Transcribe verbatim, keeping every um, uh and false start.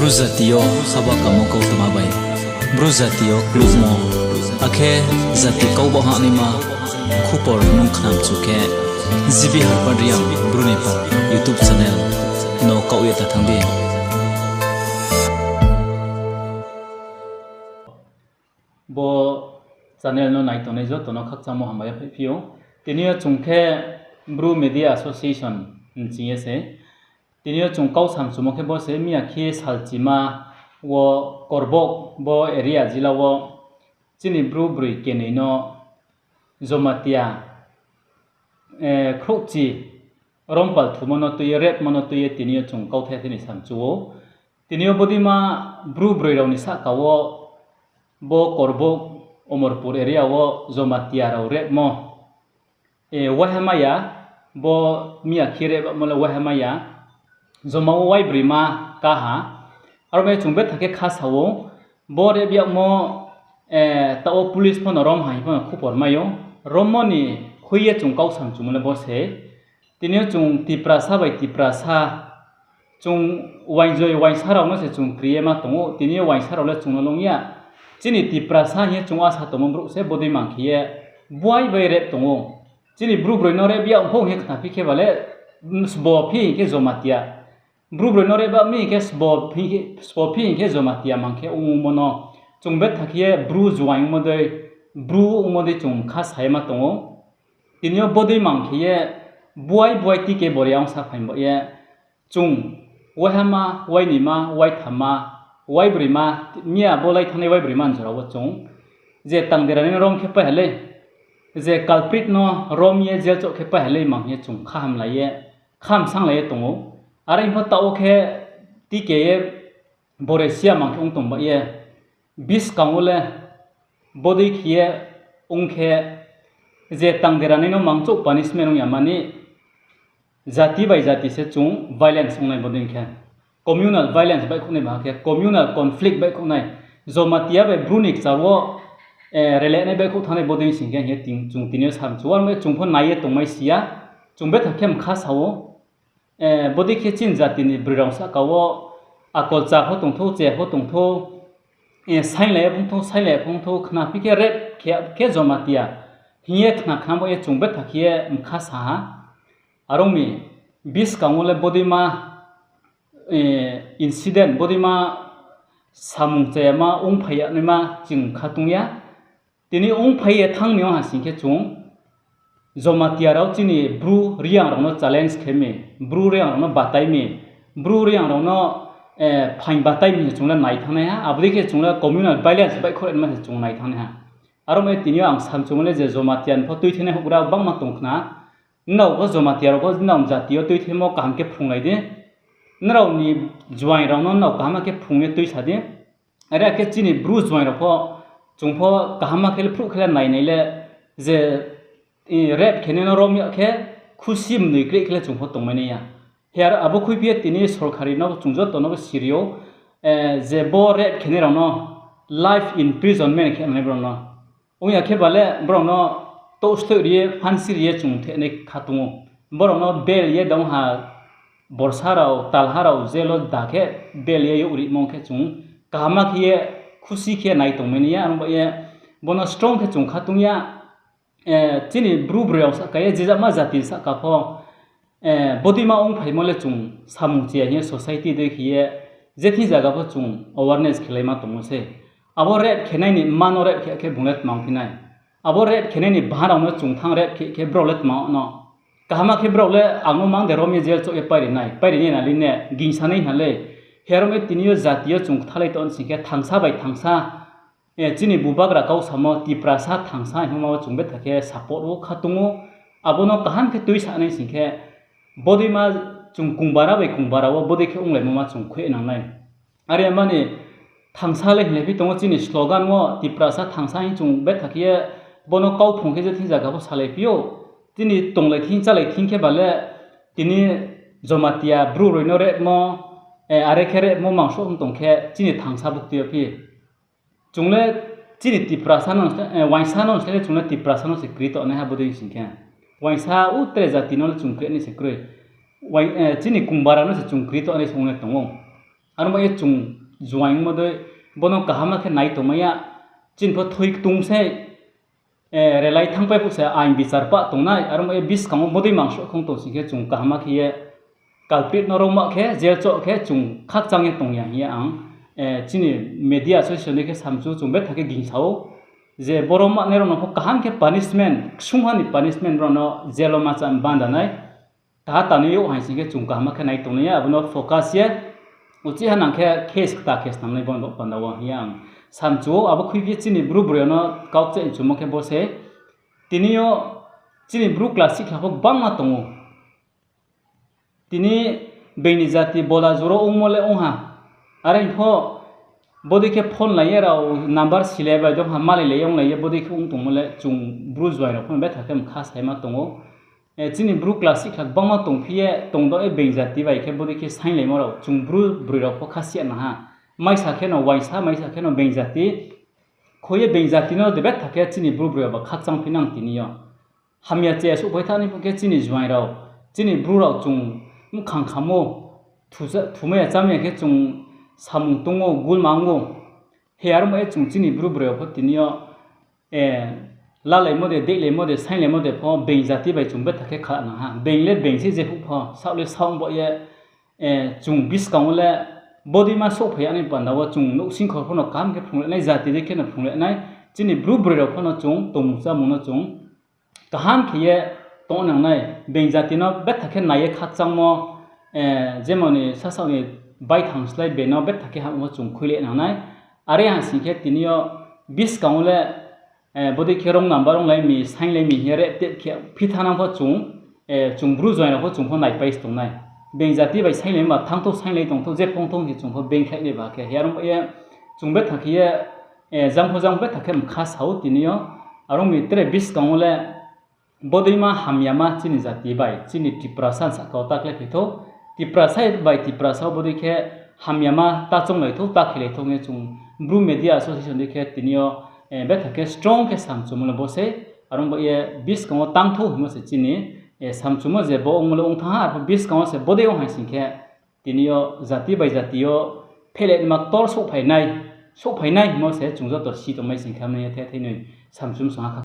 Bru jati yo haba kamo kautma bai Bru jati yo kluhmo, akhe jati kau baoh hahnaima khupor nung khnamchu khe, G B Harpad Reang Bru ni pal YouTube channel no kaoh ye ta thanng di. Bo channel no nai tongnai joto no khakchangmo hambai yaphaihphi ou. Tini yo chung khe Bru Media Association hing ye se. Tini yo chung kau samchumo khe bo se miya khe salchima wo Korbok bo area jila wo chini Bru broi kenoi no Jomatia, eh, khrouhchi rompal thumo no tui ye, repmo no tui ye tini yo chung kauthai thai ni samchu ou. Tini yo bodeima Bru broi rao ni sahka wo bo Korbok Omorpur area wo Jomatia rao repmo, eh, waiha mai ya, bo miya khe repmo le waiha mai ya, joma wo waibroima ká ha. Aro mai chung betha khe kha sa ou, bo rep yagmo, eh, taoh wo police pho no rom ha hing pho no khupor mai ou. Rommo ni khui ye chung kau samchumo le bo se. Tini yo chung Tiprasa bai Tiprasa, chung uaingjoi uaingsa rao no se chung kri ye ma tong ou. Tini yo uaingsa rao le chung no long ya. Chini Tiprasa hing ye chung asa tongmo brouh se bodei mang khe ye buai bai rep tong ou. Chini Bru broi no rep yag pho hing ye khnaphi khe ba le, sbo phi hing khe Jomatia. Bru broi no rep yag mi hing khe sbo phi, sbo phi hing khe Jomatia mang khe ongmo no chung betha khe ye Bru juaing ongmo dei, Bru ongmo dei chung kha sa ye ma tong ou. Tini yo bodei mang khe ye buai buai tike bori ang sa phaing ba ye chung waihama, wainima, waithamma, waibroima, miya bo lai thanngnai waibroima ni jora wo chung je tangdera ni no rom khe pai ha lei, je culprit no rom ye jail choh khe pai ha lei mang ye chung khahamlai ye, khamsanglai ye tong ou. Are pho taoh wo khe tike ye bore siya mang khe ong tong ba ye, buskang wo le bodei khe ye ong khe je tangdera ni no mangchouh punishment ong ya mani, jati bai jati se chung violence ongnai bodei khe. Communal violence baihkhouhnai ba khe, communal conflict baihkhouhnai. Jomatia bai Bru ni kchar wo, eh, relenai baihkhouh thanngnai bodei sing khe hing ye chung tini yo samchu ou, aro chung pho nai ye tongmai si ya. Chung betha khe mkha sa ou. Eh, bodei khe chini jati ni broi rao sahka wo akol cha pho tongthou, che pho tongthou, eh, sainglai ye phungthou, sainglai ye phungthou, khnaphi khe rep khe, khe Jomatia hing ye khna khna bo ye chung betha khe ye mkha sa ha. Are ong mi buskang wo le bodeima, eh, incident, bodeima samung chayama ongphai ya naima chung kha tong ya. Tini ongphai ye thanng ni ong ha sing khe chung Jomatia rao chini Bru Reang rao no challenge khe mi, Bru Reang rao no batai mi, Bru Reang rao no, eh, phaing batai mi se chung le nai thanngnai ha, abo dei khe chung le communal violence baihkhouh naima se chung nai thanngnai ha. Aro mai tini yo ang samchumo le je Jomatia ni pho tuithenai houhgra bangma tong khna, nrao pho Jomatia rao pho nrao jati yo tuitheimo kaham khe phrunglai di, nrao ni juaing rao no nrao kaham khe phrung ye tuisa di. Are khe chini Bru juaing rao pho, chung pho kaham khe le phruh khe le nai nai le, je, eh, rep khenai no rom yag khe khusi mnoi kreh khe le chung pho tongmai nai ya. Her abo khuiphi ye tini sorkari no chung joto no bo siri ou, eh, je bo rep khenai rao no life imprisonment khe nai brao no. Ong ya khe ba le brao no touh sloih ri ye, phansi ri ye chung thenai kha tong ou. Brao no bail ye dong ha, borsa rao, talha rao jail wo da khe bail ye youh rimo khe chung kaham khe ye khusi khe nai tongmai nai ya, aro ba ye bo no strong khe chung kha tong ya, eh, chini Bru broi rao sahka ye, je jama jati sahka pho, eh, bodeima ongphaimo le chung samung chaya hing ye society dei khe ye, je thing zaga pho chung awareness khelaima tongmo se. Abo rep khenai ni mma no rep khe khe bung le tma ongphi nai. Abo rep khenai ni baha rao no chung thanng rep khe khe brao le tma no. Kaham khe brao le ang no mang de rom ye jail choh ye pairi nai, pairi nai na le ne, gingsa nai na le. Her ong ye tini yo jati yo chung kthalai tong sing khe thangsa bai thangsa, eh, chini bubagra kau samo Tiprasa thangsa hingmo ma wo chung betha khe support wo kha tong ou. Abo no kaham khe tuisa nai sing khe, bodeima chung kongbara bai kongbara wo bodei khe onglaimo ma chung khui nang nai. Are mani thangsa le hinglai phi tong ou, chini slogan wo Tiprasa thangsa hing chung betha khe ye bo no kau phrung khe je thing zaga pho salai phi ou. Chini tonglai thing chálai thing khe ba le tini Jomatia Bru roi no repmo, eh, are khe repmo mangsoh ong tong khe chini thangsa buktui yo phi. Chung le chini Tiprasa no, eh, uaingsa no se le chung le Tiprasa no se kri tongnaiha bodei sing khe. Uaingsa utre jati no le chung kri nai se kroi. Uaing, eh, chini kongbara no se chung kri tongnai se ong ye tong ou. Aro ba ye chung juaing mo dei, bo no kaham khe nai tongmai ya, chini pho thoi ktung se, relai thangpai phuh se ain bichar pah tongnai, aro ba ye buskang wo bodei mangsuh khong tong sing khe chung kaham khe ye culprit no rao ma khe jail choh khe chung khakchang ye tong ya hing ye ang, chini media association ni khe samchu chung betha khe gingsa ou. Je boro manai rao no pho kaham khe punishment, ksungha ni punishment rao no jail wo ma cha banda nai. Taha tanoi yo haing sing khe chung kaham khe nai tongnai ya, abo no focus ye, uchih ha nang khe case kta case nangnai bo panda wo hing ye ang samchu ou. Abo khui khe chini Bru broi rao no kau kcheh chumo khe bo se, tini yo chini Bru class six khla pho gbangma tong ou. Tini being ni jati bola juro ongmo le ong ha. Are pho bodei khe phone lai ye rao number silai bai dong ha, malai lai ye onglai ye bodei khe ong tongmo le chung Bru juaing rao pho no betha khe mkha saima tong ou. Chini Bru class six khla gbangma tongphi ye tong do ye being jati bai khe bodei khe sainglaimo rao chung Bru broi rao pho khasi ya nang ha. Maisa khe no uaingsa, maisa khe no being jati. Kho ye being jati no de betha khe chini Bru broi rao ba khakchang phi nang tini yo. Hamya che souhphai thanai pho khe chini juaing rao, chini Bru rao chung mkhang khamo, thumai ya chámai ya khe chung samung tong ou, gulma ong ou. He aro mo ye chung chini Bru broi rao pho tini yo lalaimo de, deihlaimo de, sainglaimo de pho being jati bai chung betha khe kha nang ha. Being le being se jephuh pho, saoh le saoh bo ye, chung buskang wo le bodeima souhphai ya ni panda wo chung nouhsingkhor pho no kaham khe phrung le nai, jati dei khe no phrung le nai, chini Bru broi rao pho no chung tongmung chámung no chung kaham khe ye tong nang nai, being jati no betha khe nai ye khakchangmo, jemon ni sasaoh ni baithang slái being no betha khe ham wo chung khui le nang nai. Are ha sing khe tini yo buskang wo le bodei khe wrong number onglai mi, sainglai mi hing ye reh teh khe phi thanang pho chung, chung Bru juaing rao pho chung pho naipai se tong nai. Being jati bai sainglai ma thanngthou, sainglai tongthou, je phongthou hing se chung pho being khlai nai ba khe. He aro ba ye chung betha khe ye, jang pho jang betha khe mkha sa ou tini yo. Aro mi tre buskang wo le bodeima hamyama chini jati bai chini Tiprasa sahka wo ta khlai phai thou. Tiprasa bai Tiprasa wo bodei khe hamyama ta chounglai thou, ta khelai thou hing ye chung Bru Media Association dei khe tini yo, betha khe strong khe samchumo le bo sei. Aro ba ye buskang wo tangthou hingmo se chini samchumo je bo ongmo le ong thanng ha, arpho buskang wo se bodei ong haing sing khe tini yo jati bai jati yo phehlehma ktor souhphai nai hingmo se chung joto si tongmai sing khe, amai ye the theinoi samchum song ha